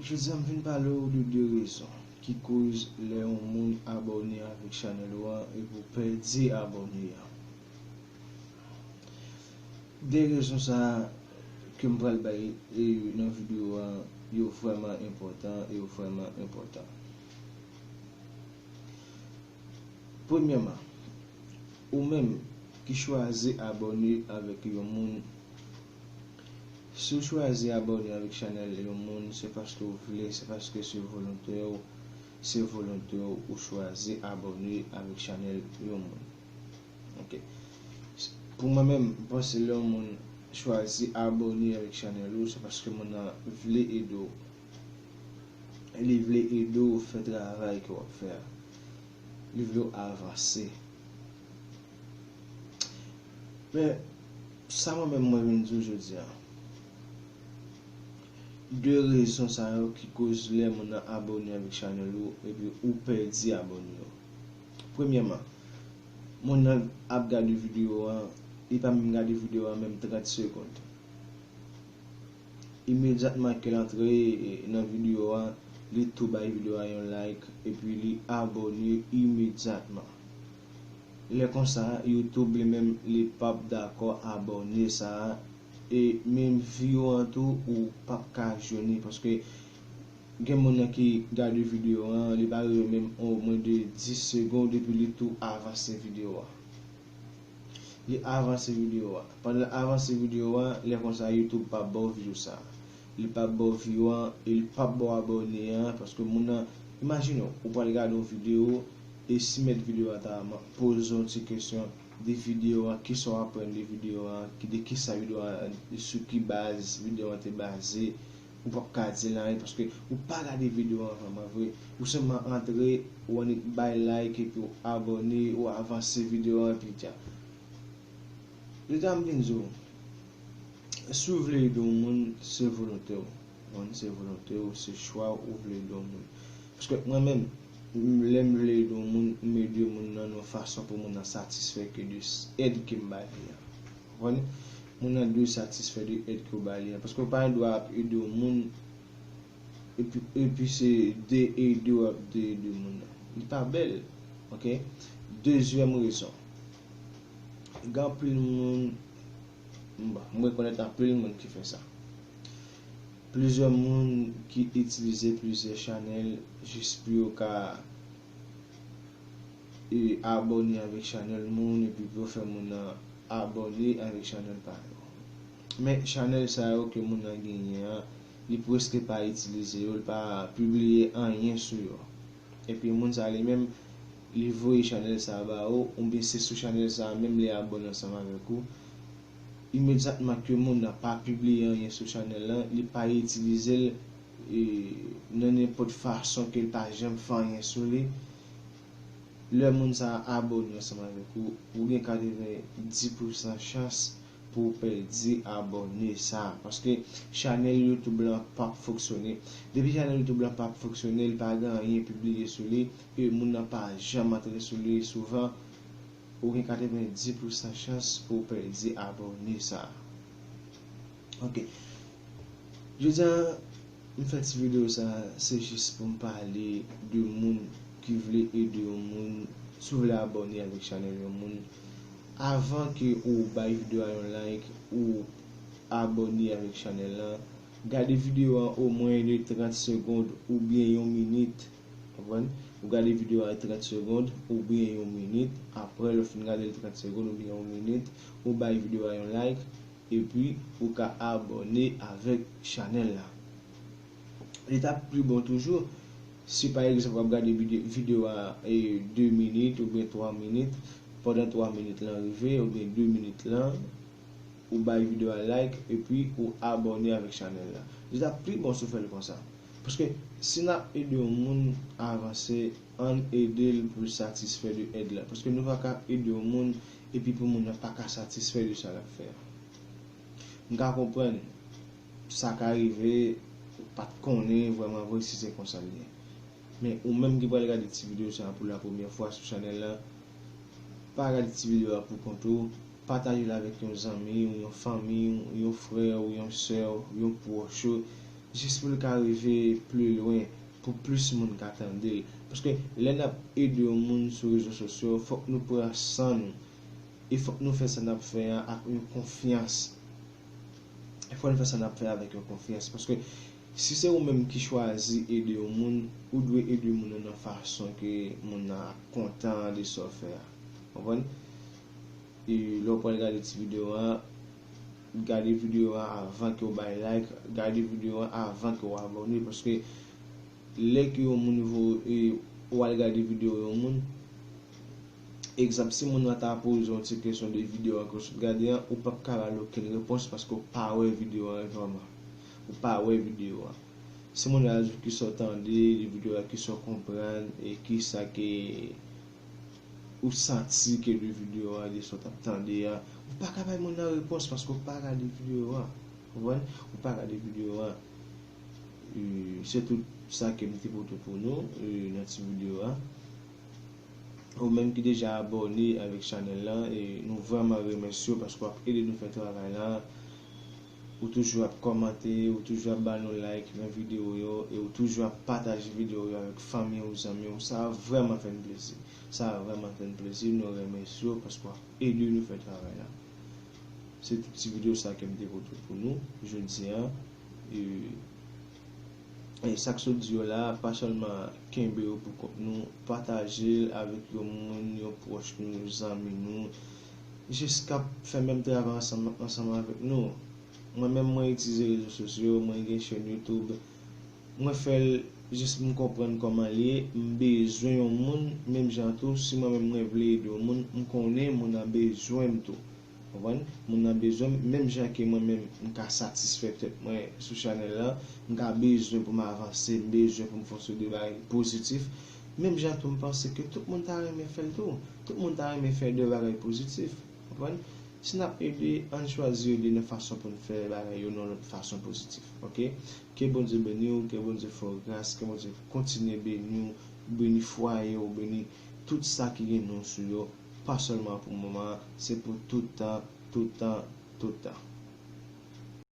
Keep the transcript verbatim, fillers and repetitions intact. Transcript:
Jodi a m vin pale w de de rezon ki koz lè yon moun abòne avèk chanèl ou an epi w pèdi abòne an. De rezon sa a ke m pral bay e nan videyo a, yo vrèman enpòtan, yo vrèman enpòtan. Premyèman, ou menm ki chwazi abòne avèk yon moun, si w chwazi abòne avèk chanèl yon moun, se paske w vle, se paske se volonte w, se volonte w ou chwazi abòne avèk chanèl yon moun. Ok. Pou mwen menm, m panse lè yon moun chwazi abòne avèk chanèl ou, se paske moun nan vle ede w. Li vle ede w fè travay ke w ap fè a. Li vle w avanse. Men, sa mwen menm mwen vin di w jodi a. De rezon sa yo ki koz lè moun nan abòne avèk chanèl ou, epi ou pèdi abòne yo. Premyèman, moun nan ap gade videyo a, li pa menm gade videyo a menm trant segonn. Imedyatman ke l antre e, nan videyo a, li tou bay videyo a yon like, epi li abòne imedyatman. Lè konsa, YouTube li menm, li p ap dakò abòne sa a, e menm vi w an tou, ou p ap ka jwenn li, paske gen moun nan ki gade videyo a, li pa rive menm omwen de dis segonn, epi li tou avanse videyo a. Li avanse videyo a. Pandan l avanse videyo a, lè konsa YouTube p ap ba w vi w sa. Li p ap ba w vi w an, e li p ap ba w abòne an, paske moun nan, imajine w, ou pral gade yon videyo, e si mèt videyo a ta ma-, poze w yon ti kesyon de videyo a, kisa w aprann de videyo a, ki, de kisa videyo a, sou ki baz videyo a te baze, ou p ap ka di l anyen paske ou pa gade videyo a vrèman vre. Ou sèlman antre, ou annik bay like epi w abòne, ou avanse videyo a epi dja. Jodi a m vin di w, si w vle ede yon moun, se volonte w. Konprann, se volonte w, se chwa w, ou vle ede yon moun. Paske mwen menm, m, lè m vle ede yon moun, m ede moun nan yon fason pou moun nan satisfè ke de s-, èd ke m ba li an. Konprann? Moun nan dwe satisfè de èd ke w ba li an. Paske w pa gen dwa ap ede yon moun epi, epi se de ede w ap de ede moun nan. Li pa bèl. Ok? Dezyèm rezon. Gen anpil moun, bon, m rekonèt anpil moun ki fè sa. Plizyè moun ki itilize plizyè chanèl jis pou yo ka e, abòne avèk chanèl moun epi pou yo fè moun nan abòne avèk chanèl pa yo. Men chanèl sa yo ke moun nan genyen an, li prèske pa itilize yo, li pa pibliye anyen sou yo. Epi moun sa li menm, li voye chanèl sa ba ou, oubyen se sou chanèl sa menm li abòne ansanm avèk ou. Imedyatman ke moun nan pa pibliye anyen sou chanèl lan, li pa itilize l, e, nan nenpòt fason ke l pa janm fè anyen sou li, lè moun sa a abòne ansanm avèk ou, ou gen katrevenndis pousan chans pou w pèdi abòne sa a. Paske chanèl YouTube lan p ap fonksyone. Depi chanèl YouTube lan p ap fonksyone, li pa gen anyen pibliye sou li, e moun nan pa janm antre sou li souvan, ou gen katrevenndis pousan chans pou w pèdi abòne sa a. Ok. Jodi a, m fè ti videyo sa a, se jis pou m pale de moun ki vle ede yon moun, si w vle abòne avèk chanèl yon moun. Avan ke ou bay videyo a yon like, ou abòne avèk chanèl lan, gade videyo a omwen de trant segonn oubyen yon minit. Konprann? Ou gade videyo a trant segonn oubyen yon minit. Apre, lè w fin gade l trant segonn oubyen yon minit, ou bay videyo a yon like, epi ou ka abòne avèk chanèl la. Li t ap pi bon toujou si, pa egzanp, w ap gade vide-, videyo a, e, de minit oubyen twa minit, pandan twa minit lan rive, oubyen de minit lan, ou bay videyo a like, epi ou abòne avèk chanèl la. Li t ap pi bon si w fè l konsa. Paske si n ap ede yon moun avanse, ann ede l pou l satisfè de èd la. Paske nou pa ka ede yon moun epi pou moun nan pa ka satisfè de sa l ap fè a. M ka konprann sa ka rive, ou pa t konnen vrèman vre si se konsa l ye. Men ou menm ki pral gade ti videyo sa a pou la premyè fwa sou chanèl la, pa gade ti videyo a pou kont ou, pataje l avèk yon zanmi w, yon fanmi w, yon frè w, yon sè w, yon pwòch ou. jis pou l ka rive pli lwen, pou plis moun ka tande l. Paske lè n ap ede yon moun sou rezo sosyo, fòk nou pran san nou. E fòk nou fè sa n ap fè a ak yon konfyans. E fòk nou fè sa n ap fè avèk yon konfyans. Paske si se ou menm ki chwazi ede yon moun, ou dwe ede moun nan yon fason ke moun nan ap kontan de sa w fè a. Konprann? E lè w pral gade ti videyo a, gade videyo a avan ke w bay like, gade videyo a avan ke w abòne, paske lè ke yon moun vo, e, ou al gade videyo yon moun, egzanp, si moun nan ta poze yon ti kesyon de videyo a ke w sot gade a, ou p ap ka ba l okenn repons paske w pa wè videyo a vrèman. Ou pa wè videyo a. Si moun nan di w kisa w tande de videyo a, kisa w konprann, e kisa ke ou santi ke de videyo a, de sa w t ap tande a, ou pa ka bay moun nan repons paske w pa gade videyo a. Konprann? Ou pa gade videyo a. E, se tout sa ke m te pote pou nou, e, nan ti videyo a. Ou menm ki deja abòne avèk chanèl la, e nou vrèman remèsye w paske w ap ede nou fè travay la. Ou toujou ap kòmante, ou toujou ap ba nou like nan videyo yo, e ou toujou ap pataje videyo yo avèk fanmi w, zanmi w. Sa vrèman fè n plezi. Sa vrèman fè n plezi. Nou remèsye w paske w ap ede nou fè travay la. Se ti videyo sa ke m te pote pou nou jodi a. E, e sa k sot di yo la, pa sèlman kenbe yo pou kont nou, pataje l avèk yon moun, yon pwòch nou, zanmi nou, jis k ap fè menm travay ansanm, ansanm avèk nou. Mwen menm, mwen itilize rezo sosyo, mwen gen chèn YouTube. Mwen fè l jis pou m konprann kòman l ye. M bezwen yon moun, menm jan tou, si mwen menm mwen vle ede yon moun, m konnen moun nan bezwen m tou. Konprann? Moun nan bezwen m, menm jan ke mwen menm m ka satisfè tèt mwen sou chanèl la, m ka bezwen pou m avanse, m bezwen pou m fè yon seri de bagay pozitif. Menm jan tou, m panse ke tout moun ta renmen fè l tou. Tout moun ta renmen fè de bagay pozitif. Konprann? Si n ap ede, ann chwazi ede nan fason pou n fè bagay yo nan lòt fason pozitif. Oke? Ke Bondye beni w, ke Bondye fè w gras, ke Bondye kontinye beni w, beni fwaye w, beni tout sa ki gen non sou yo, pa sèlman pou moman an, se pou tout tan, tout tan, tout tan.